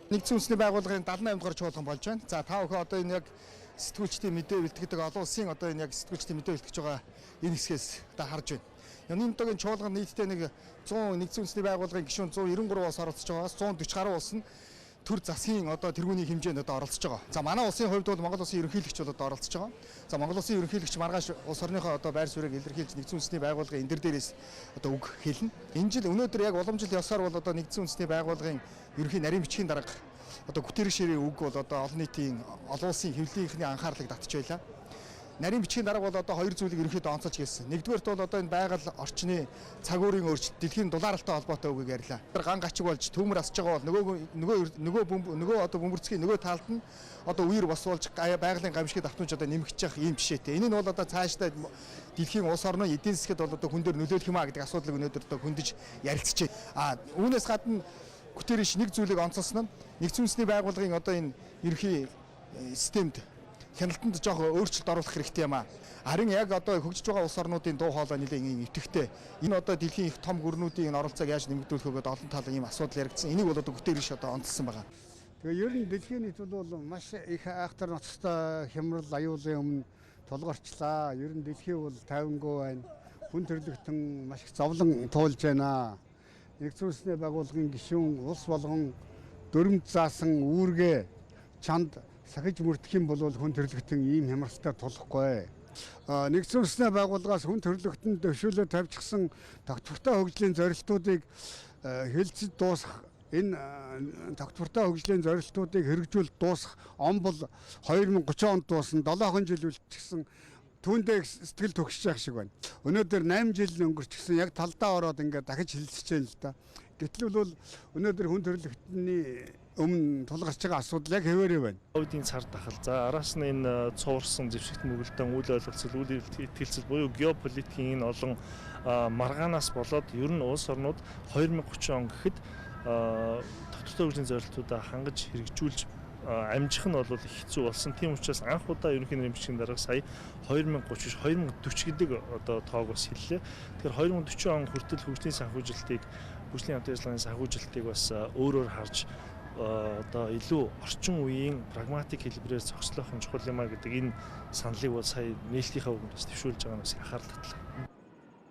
Нэгдсэн Үндэсний Байгууллагын 78 дугаар чуулган болж байна. За, та бүхэн одоо энэ яг сэтгүүлчдийн мэдээ бэлтгэдэг, олон улсын одоо энэ яг сэтгүүлчдийн мэдээ бэлтгэж байгаа энэ хэсгээс одоо харж байна. Энэ удаагийн чуулган нийтдээ нэг 100 Нэгдсэн Үндэсний Байгууллагын гишүүн 193 улс оролцож байгаагаас 140 гаруй улс нь төр засгийн одоо тэргүүний хэмжээнд одоо оролцож байгаа. За, манай улсын хувьд бол Монгол улсын ерөнхийлөгч бол одоо оролцож байгаа. За, Монгол улсын ерөнхийлөгч маргааш улс орныхоо одоо байр суурийг илэрхийлж Нэгдсэн Үндэсний Байгууллагын энэ дээрээс одоо үг хэлнэ. Энэ жил өнөөдөр яг уламжлалт ёсоор бол одоо Нэгдсэн Үндэсний Байгууллагын ерөнхий нарийн бичгийн дарга одоо Гутерришийн үг бол одоо олон нийтийн, олон улсын хэвлэлийнхний анхаарлыг татж байлаа. Нарийн бичгийн дарга бол одоо хоёр зүйлийг ерөнхийдөө онцолж хэлсэн. Нэгдүгээрт бол одоо энэ байгаль орчны цаг үеийн өөрчлөлт, дэлхийн дулааралтай холбоотой үгийг ярьлаа. Ган гачиг болж төмөр асж байгаа бол нөгөө одоо бөмбөрцгийн нөгөө талд нь одоо үер бос болж байгалийн гамшигт давтамж одоо нэмэгдэж явах ийм жишээтэй. Энэ нь бол одоо цаашдаа дэлхийн улс орны эдийн засгад бол одоо хүн дээр нөлөөлөх юм а гэдэг асуудлыг өнөөдөр одоо хөндөж ярилцжээ. А үүнээс гадна Гутерриш нэг зүйлийг онцолсон нь Нэгдсэн Үндэсний Байгууллагын одоо энэ ерөнхий системд, хяналтанд жоох өөрчлөлт оруулах хэрэгтэй юм аа. Харин яг одоо хөгжиж байгаа улс орнуудын дуу хоолой нэлээд идэвхтэй. Энэ одоо дэлхийн их том гүрнүүдийн энэ оролцоог яаж нэмэгдүүлэх вэ гэдэг олон талын ийм асуудал яригдсан. Энийг бол одоо Гутерриш одоо онцолсон байгаа. Тэгээ ер нь дэлхийн нийт бол маш их айхтар ноцтой хямрал аюулын өмнө тулгарчлаа. Ер нь дэлхий бол тайвангүй байна. Хүн төрөлхтөн маш их зовлон туулж байна. Нэгдсэн Үндэсний Байгууллагын гишүүн улс болгон дүрэмд заасан үүргээ чанд сахиж мөрдөх юм бол хүн төрөлхтөн ийм хямралтай тулахгүй. Нэгдсэн Үндэсний Байгууллагаас хүн төрөлхтөнд дэвшүүлээ тавьчихсан тогтвортой хөгжлийн зорилтуудыг хэлцэж дуусгах, энэ тогтвортой хөгжлийн зорилтуудыг хэрэгжүүл дуусгах он бол 2030 онд дуусна. 7 жил үлдчихсэн, түүндээ сэтгэл төгсөж явах шиг байна. Өнөөдөр 8 жил өнгөрчихсөн, яг талдаа ороод ингээд дахиж хэлцэж байна л да. Гэтэл бол өнөөдөр хүн төрөлхтний өмнө тулгарч байгаа асуудал яг хэвээрээ байна. Ковидын цар тахал, за араас нь энэ цуурсан зэвсэгт мөргөлдөөн, үйл ойлголцол, үйл итгэлцэл буюу геополитикийн энэ олон маргаанаас болоод ер нь улс орнууд 2030 он гэхэд тогтвортой хөгжлийн зорилтуудаа хангаж хэрэгжүүлж амжих нь бол их хэцүү болсон. Тийм учраас анх удаа ерөнхий нарийн бичгийн дарга сая 2030 биш, 2040 гэдэг одоо тоог бас хэллээ. Тэгэхээр 2040 он хүртэл хөгжлийн санхүүжилтийг, хөгжлийн хамтын ажиллагааны санхүүжилтийг бас өөрөөр харж, одоо илүү орчин үеийн прагматик хэлбэрээр зохицлох нь чухал юм а гэдэг энэ саналыг бол сая нээлтийнхээ үгэнд бас дэвшүүлж байгаа нь бас анхаарал татлаа.